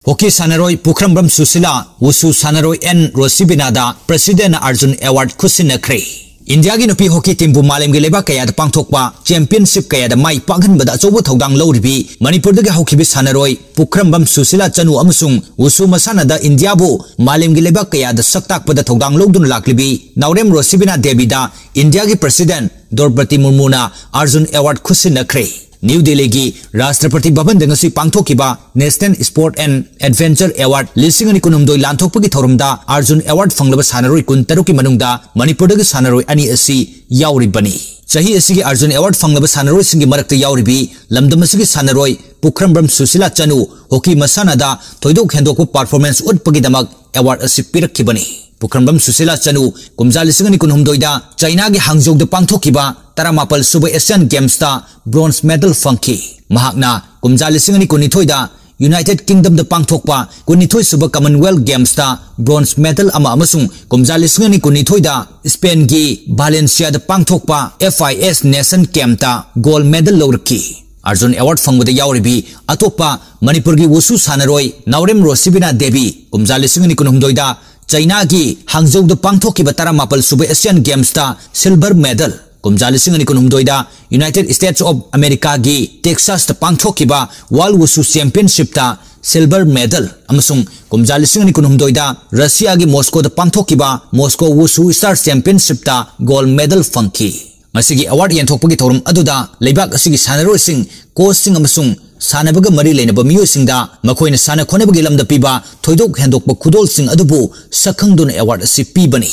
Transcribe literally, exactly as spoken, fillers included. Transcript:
Hockey ꯁꯥꯟꯅꯔꯣꯏ ꯄꯨꯈ꯭ꯔꯝꯕꯝ ꯁꯨꯁꯤꯂꯥ, ꯋꯨꯁꯨ ꯁꯥꯟꯅꯔꯣꯏ and ꯔꯣꯁꯤꯕꯤꯅꯥꯗ ꯄ꯭ꯔꯁꯤꯗꯦꯟꯅ Arjun award ꯈꯨꯠꯁꯤꯟꯅꯈ꯭ꯔꯦ꯫ ꯏꯟꯗꯤꯌꯥꯒꯤ ꯅꯨꯄꯤ ꯍꯣꯀꯤ ꯇꯤꯝꯕꯨ ꯃꯥꯂꯦꯝꯒꯤ ꯂꯩꯕꯥꯛ ꯀꯌꯥꯗ ꯄꯥꯡꯊꯣꯛꯄ ꯆꯦꯝꯄꯤꯌꯟꯁꯤꯞ ꯀꯌꯥꯗ ꯃꯥꯏ ꯄꯥꯛꯍꯟꯕꯗ ꯑꯆꯧꯕ ꯊꯧꯗꯥꯡ ꯂꯧꯔꯤꯕꯤ ꯃꯅꯤꯄꯨꯔꯗꯒꯤ ꯍꯧꯈꯤꯕꯤ ꯁꯥꯟꯅꯔꯣꯏ ꯄꯨꯈ꯭ꯔꯝꯕꯝ ꯁꯨꯁꯤꯂꯥ ꯆꯅꯨ ꯑꯃꯁꯨꯡ ꯋꯨꯁꯨ ꯃꯁꯥꯟꯅꯗ ꯏꯟꯗꯤꯌꯥꯕꯨ ꯃꯥꯂꯦꯝꯒꯤ ꯂꯩꯕꯥꯛ ꯀꯌꯥꯗ ꯁꯛ ꯇꯥꯛꯄꯗ ꯊꯧꯗꯥꯡ ꯂꯧꯗꯨꯅ ꯂꯥꯛꯂꯤꯕꯤ ꯅꯥꯎꯔꯦꯝ ꯔꯣꯁꯤꯕꯤꯅꯥ ꯗꯦꯕꯤꯗ ꯏꯟꯗꯤꯌꯥꯒꯤ ꯄ꯭ꯔꯁꯤꯗꯦꯟ ꯗ꯭ꯔꯧꯄꯗꯤ ꯃꯨꯔꯃꯨꯅ ꯑꯥꯔꯖꯨꯟ ꯑꯦꯋꯥꯔꯗ ꯈꯨꯠꯁꯤꯟꯅꯈ꯭ꯔꯦ꯫ ꯅ꯭ꯌꯨ ꯗꯦꯜꯂꯤꯒꯤ ꯔꯥꯁꯇ꯭ꯔꯄꯇꯤ ꯚꯕꯟꯗ ꯉꯁꯤ ꯄꯥꯡꯊꯣꯛꯈꯤꯕ National Sport and Adventure Award ꯂꯤꯁꯤꯡ ꯑꯅꯤ ꯀꯨꯟꯍꯨꯝꯗꯣꯏ ꯂꯥꯟꯊꯣꯛꯄꯒꯤ ꯊꯧꯔꯝꯗ ꯑꯥꯔꯖꯨꯟ ꯑꯦꯋꯥꯔꯗ ꯐꯪꯂꯕ ꯁꯥꯟꯅꯔꯣꯏ ꯀꯨꯟꯇꯔꯨꯛꯀꯤ ꯃꯅꯨꯡꯗ ꯃꯅꯤꯄꯨꯔꯗꯒꯤ ꯁꯥꯟꯅꯔꯣꯏ ꯑꯅꯤ ꯑꯁꯤ ꯌꯥꯎꯔꯤꯕꯅꯤ꯫ ꯆꯍꯤ ꯑꯁꯤꯒꯤ ꯑꯥꯔꯖꯨꯟ ꯑꯦꯋꯥꯔꯗ ꯐꯪꯂꯕ ꯁꯥꯟꯅꯔꯣꯏꯁꯤꯡꯒꯤ ꯃꯔꯛꯇ ꯌꯥꯎꯔꯤꯕꯤ ꯂꯝꯗꯝ ꯑꯁꯤꯒꯤ ꯁꯥꯟꯅꯔꯣꯏ ꯄꯨꯈ꯭ꯔꯝꯕꯝ ꯁꯨꯁꯤꯂꯥ ꯆꯅꯨ ꯍꯣꯀꯤ ꯃꯁꯥꯟꯅꯗ ꯊꯣꯏꯗꯣꯛ ꯍꯦꯟꯗꯣꯛꯄ ꯄꯔꯐꯣꯔꯃꯦꯟꯁ ꯎꯠꯄꯒꯤꯗꯃꯛ ꯑꯦꯋꯥꯔꯗ ꯑꯁꯤ ꯄꯤꯔꯛꯈꯤꯕꯅꯤ꯫ ꯄꯨꯈ꯭ꯔꯝꯕꯝ ꯁꯨꯁꯤꯂꯥ ꯆꯅꯨ ꯀꯨꯝꯖꯥ ꯂꯤꯁꯤꯡ ꯑꯅꯤ ꯀꯨꯟꯍꯨꯝꯗꯣꯏꯗ ꯆꯩꯅꯥꯒꯤ ꯍꯥꯡꯖꯧꯗ ꯄꯥꯡꯊꯣꯛꯈꯤꯕ ꯇꯔꯥꯃꯥꯄꯜ ꯁꯨꯕ ꯑꯦꯁꯤꯌꯥꯟ ꯒꯦꯝꯁꯇ ꯕ꯭ꯔꯣꯟꯖ ꯃꯦꯗꯜ ꯐꯪꯈꯤ꯫ ꯃꯍꯥꯛꯅ ꯀꯨꯝꯖꯥ ꯂꯤꯁꯤꯡ ꯑꯅꯤ ꯀꯨꯟꯅꯤꯊꯣꯏꯗ ꯌꯨꯅꯥꯏꯇꯦꯗ ꯀꯤꯡꯗꯝꯗ ꯄꯥꯡꯊꯣꯛꯄ ꯀꯨꯟꯅꯤꯊꯣꯏ ꯁꯨꯕ ꯀꯃꯟꯋꯦꯜꯊ ꯒꯦꯝꯁꯇ ꯕ꯭ꯔꯣꯟꯖ ꯃꯦꯗꯜ ꯑꯃ ꯑꯃꯁꯨꯡ ꯀꯨꯝꯖꯥ ꯂꯤꯁꯤꯡ ꯑꯅꯤ ꯀꯨꯟꯅꯤꯊꯣꯏꯗ ꯁ꯭ꯄꯦꯟꯒꯤ ꯚꯥꯂꯦꯟꯁꯤꯌꯥꯗ ꯄꯥꯡꯊꯣꯛꯄ F I S Nation ꯀꯦꯝꯞꯇ ꯒꯣꯜꯗ ꯃꯦꯗꯜ ꯂꯧꯔꯛꯈꯤ꯫ ꯑꯥꯔꯖꯨꯟ ꯑꯦꯋꯥꯔꯗ ꯐꯪꯕꯗ ꯌꯥꯎꯔꯤꯕꯤ ꯑꯇꯣꯞꯄ ꯃꯅꯤꯄꯨꯔꯒꯤ ꯋꯨꯁꯨ ꯁꯥꯟꯅꯔꯣꯏ ꯅꯥꯎꯔꯦꯝ ꯔꯣꯁꯤꯕꯤꯅꯥ ꯗꯦꯕꯤ ꯀꯨꯝꯖꯥ ꯂꯤꯁꯤꯡ ꯑꯅꯤ ꯀꯨꯟꯍꯨꯝꯗꯣꯏꯗ ꯆꯩꯅꯥꯒꯤ ꯍꯥꯡꯖꯧꯗ ꯄꯥꯡꯊꯣꯛꯈꯤꯕ ꯇꯔꯥꯃꯥꯄꯜ ꯁꯨꯕ ꯑꯦꯁꯤꯌꯥꯟ ꯒꯦꯝꯁꯇ ꯁꯤꯜꯚꯔ ꯃꯦꯗꯜ, ꯀꯨꯝꯖꯥ ꯂꯤꯁꯤꯡ ꯑꯅꯤ ꯀꯨꯟꯍꯨꯝꯗꯣꯏꯗ ꯌꯨꯅꯥꯏꯇꯦꯗ ꯁ꯭ꯇꯦꯠꯁ ꯑꯣꯐ ꯑꯃꯦꯔꯤꯀꯥꯒꯤ ꯇꯦꯛꯁꯥꯁꯇ ꯄꯥꯡꯊꯣꯛꯈꯤꯕ ꯋꯥꯔꯜꯗ ꯋꯨꯁꯨ ꯆꯦꯝꯄꯤꯌꯟꯁꯤꯞꯇ ꯁꯤꯜꯚꯔ ꯃꯦꯗꯜ ꯑꯃꯁꯨꯡ ꯀꯨꯝꯖꯥ ꯂꯤꯁꯤꯡ ꯑꯅꯤ ꯀꯨꯟꯍꯨꯝꯗꯣꯏꯗ ꯔꯁꯤꯌꯥꯒꯤ ꯃꯣꯁꯀꯣꯗ ꯄꯥꯡꯊꯣꯛꯈꯤꯕ ꯃꯣꯁꯀꯣ ꯋꯨꯁꯨ ꯁ꯭ꯇꯥꯔ ꯆꯦꯝꯄꯤꯌꯟꯁꯤꯞꯇ ꯒꯣꯜꯗ ꯃꯦꯗꯜ ꯐꯪꯈꯤ꯫ ꯉꯁꯤꯒꯤ ꯑꯦꯋꯥꯔꯗ ꯌꯦꯟꯊꯣꯛꯄꯒꯤ ꯊꯧꯔꯝ ꯑꯗꯨꯗ ꯂꯩꯕꯥꯛ ꯑꯁꯤꯒꯤ ꯁꯥꯟꯅꯔꯣꯏꯁꯤꯡ, ꯀꯣꯆꯁꯤꯡ ꯑꯃꯁꯨꯡ ꯁꯥꯟꯅꯕꯒ ꯃꯔꯤ ꯂꯩꯅꯕ ꯃꯤꯑꯣꯏꯁꯤꯡꯗ ꯃꯈꯣꯏꯅ ꯁꯥꯟꯅ ꯈꯣꯠꯅꯕꯒꯤ ꯂꯝꯗ ꯄꯤꯕ ꯊꯣꯏꯗꯣꯛ ꯍꯦꯟꯗꯣꯛꯄ ꯈꯨꯗꯣꯜꯁꯤꯡ ꯑꯗꯨꯕꯨ ꯁꯛꯈꯪꯗꯨꯅ ꯑꯦꯋꯥꯔꯗ ꯑꯁꯤ ꯄꯤꯕꯅꯤ꯫